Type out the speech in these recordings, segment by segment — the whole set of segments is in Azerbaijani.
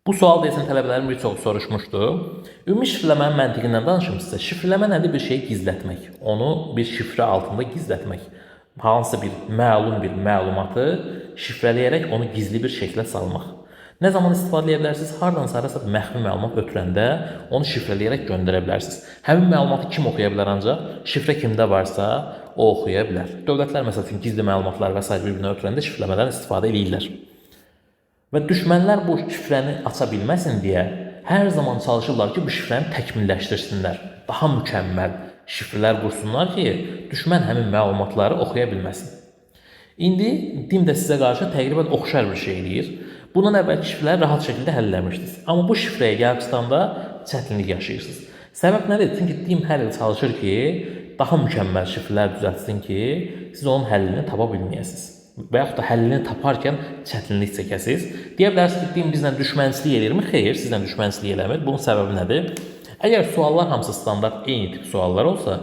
Bu sual deyəsən tələbələrin bir çoxu soruşmuşdu. Ümumi şifrələmənin məntiqindən danışım sizə. Şifrələmə nədir? Bir şeyi gizlətmək. Onu bir şifrə altında gizlətmək. Hansısa bir məlum bir məlumatı şifrələyərək onu gizli bir şəklə salmaq. Nə zaman istifadə edə bilərsiniz? Hardansa harasa məxfi məlumat ötürəndə onu şifrələyərək göndərə bilərsiniz. Həmin məlumatı kim oxuya bilər ancaq? Şifrə kimdə varsa, o oxuya bilər. Dövlətlər məsəl üçün gizli məlumatlar və sair bir-birinə ötürəndə şifrələmədən istifadə eləyirlər. Və düşmənlər bu şifrəni aça bilməsin deyə hər zaman çalışırlar ki, bu şifrəni təkmilləşdirsinlər. Daha mükəmməl şifrələr qursunlar ki, düşmən həmin məlumatları oxuya bilməsin. İndi DİM də sizə qarşı təqribən oxşar bir şey eləyir. Bundan əvvəlki şifrələri rahat şəkildə həll eləmişdiniz. Amma bu şifrəyə gəlib çıxanda çətinlik yaşayırsınız. Səbəb nədir? Çünki DİM hər il çalışır ki, daha mükəmməl şifrələr düzəltsin ki, siz onun həllini tapa bilməyəsiniz. Və yaxud da həllini taparkən çətinlik çəkəsiniz. Deyə bilərsiniz ki, DİM bizlə düşmənçilik eləyirmi? Xeyr, sizlə düşmənçilik eləmir. Bunun səbəbi nədir? Əgər suallar hamısı standart eyni tip suallar olsa,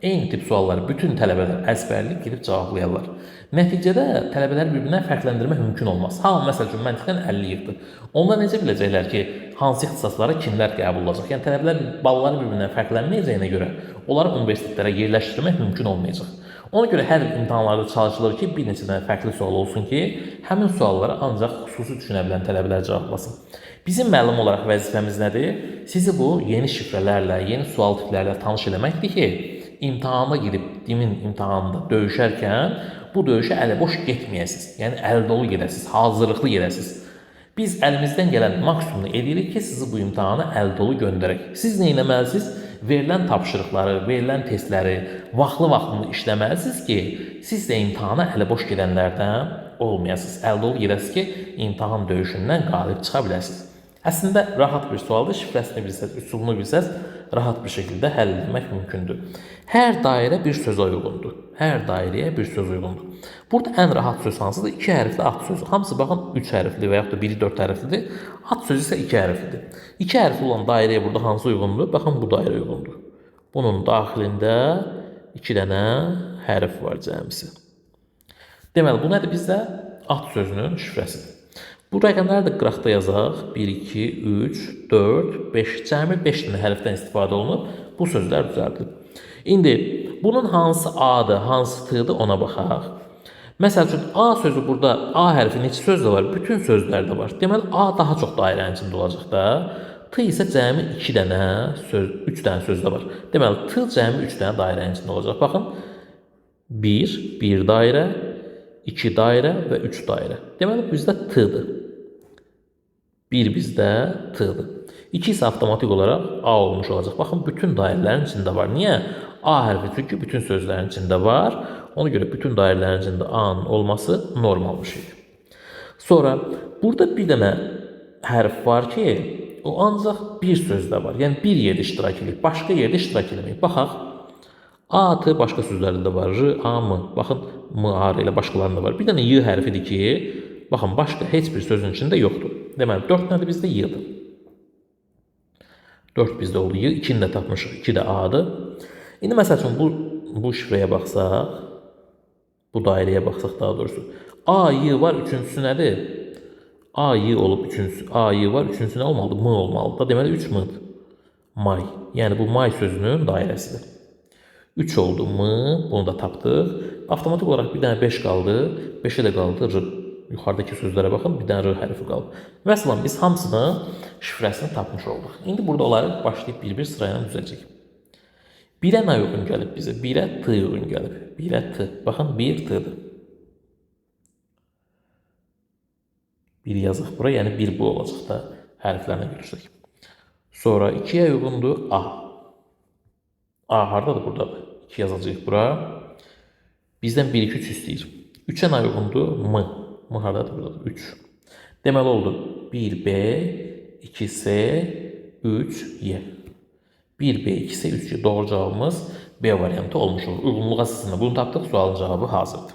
eyni tip sualları bütün tələbələr əzbərləyib gedib cavablayarlar. Nəticədə tələbələri bir-birindən fərqləndirmək mümkün olmaz. Hamı məsəl üçün məntiqdən 50 yığdı. Onda necə biləcəklər ki, hansı ixtisaslara kimlər qəbul olacaq? Yəni tələbələr balları bir-birindən fərqlənməyəcəyinə görə onları universitetlərə yerləşdirmək mümkün olmayacaq. Ona görə hər il imtahanlarda çalışılır ki, bir neçə dənə fərqli sual olsun ki, həmin sualları ancaq xüsusi düşünə bilən tələbələr cavablasın. Bizim müəllim olaraq vəzifəmiz nədir? Sizi bu yeni şifrələrlə, yeni sual tiplərlə tanış eləməkdir ki, imtahana girib DİM-in imtahanında döyüşərkən bu döyüşə əliboş getməyəsiniz. Yəni əl dolu gedəsiniz, hazırlıqlı gedəsiniz. Biz əlimizdən gələn maksimumunu edirik ki, sizi bu imtahana əl dolu göndərək. Siz nə etməlisiniz? Verilən tapşırıqları, verilən testləri vaxtlı-vaxtında işləməlisiniz ki, siz də imtahana əliboş gedənlərdən olmayasınız. Əl dolu gedəsiniz ki, imtahan döyüşündən qalib çıxa biləsiniz. Əslində rahat bir sualdır. Şifrəsini bilsəz, üsulunu bilsəz, rahat bir şəkildə həll etmək mümkündür. Hər dairə bir sözə uyğundur. Hər dairəyə bir söz uyğundur. Burada ən rahat söz hansıdır? 2 hərfli at sözü. Hamısı baxın 3 hərfli və yaxud da biri 4 hərflidir. At sözü isə 2 hərflidir. 2 hərfli olan dairəyə burada hansı uyğundur? Baxın bu dairə uyğundur. Bunun daxilində 2 dənə hərf var cəmisi. Deməli, bu nədir bizdə? At sözünün şifrəsidir. Bu rəqəmləri də qıraqda yazaq. 1, 2, 3, 4, 5. Cəmi 5 dənə hərfdən istifadə olunub. Bu sözlər düzəldilib. İndi bunun hansı A-dır, hansı T-dır ona baxaq. Məsəl üçün A sözü burada A hərfi neçə sözdə var? Bütün sözlərdə var. Deməli A daha çox dairənin içində olacaq da. T isə cəmi 2 dənə söz, 3 dənə sözdə var. Deməli T cəmi 3 dənə dairənin içində olacaq. Baxın. 1, 1 dairə, 2 dairə və 3 dairə. Deməli bizdə T-dır. 1 bizdə T-dır. 2 isə avtomatik olaraq A olmuş olacaq. Baxın, bütün dairələrin içində var. Niyə? A hərfi çünki bütün sözlərin içində var. Ona görə bütün dairələrin içində A-nın olması normal bir şeydir. Sonra burada bir dənə hərf var ki, o ancaq bir sözdə var. Yəni bir yerdə iştirak eləyir, başqa yerdə iştirak eləməyib. Baxaq. A, T başqa sözlərdə də var. R, A, M. Baxın, M, A, R elə başqalarında var. Bir dənə Y hərfidir ki, baxın, başqa heç bir sözün içində yoxdur. Deməli, 4 nədir bizdə? Y-dır. 4 bizdə oldu Y. 2-ni də tapmışıq. 2 də A-dır. İndi məsəl üçün bu şifrəyə baxsaq, bu dairəyə baxsaq daha doğrusu. A, Y var, üçüncüsü nədir? A, Y olub, üçüncüsü A, Y var, üçüncüsü nə olmalıdır? M olmalıdır. Deməli, 3 M-dır. May. Yəni, bu may sözünün dairəsidir. 3 oldu M, bunu da tapdıq. Avtomatik olaraq bir dənə 5 qaldı. 5-ə də qaldı R. Yuxarıdakı sözlərə baxın, bir dənə R hərfi qaldı. Məsələn, biz hamısını şifrəsini tapmış olduq. İndi burada onları başlayıb bir-bir sırayla düzəcək. 1-ə nə uyğun gəlib bizə? 1-ə T uyğun gəlib. 1-ə T. Baxın, 1 T-dir. 1 yazıq bura, yəni 1 bu olacaq da hərflərlə götürsək. Sonra 2-yə uyğundur A. A hardadır? Buradadır. 2 yazacağıq bura. Bizdən 1, 2, 3 istəyir. 3-ə nə uyğundur? M. M hardadır? Buradadır. 3. Deməli oldu. 1B, 2C, 3Y. 1B, 2C, 3Y. Doğru cavabımız B variantı olmuş olur. Uyğunluq əsasında bunu tapdıq. Sualın cavabı hazırdır.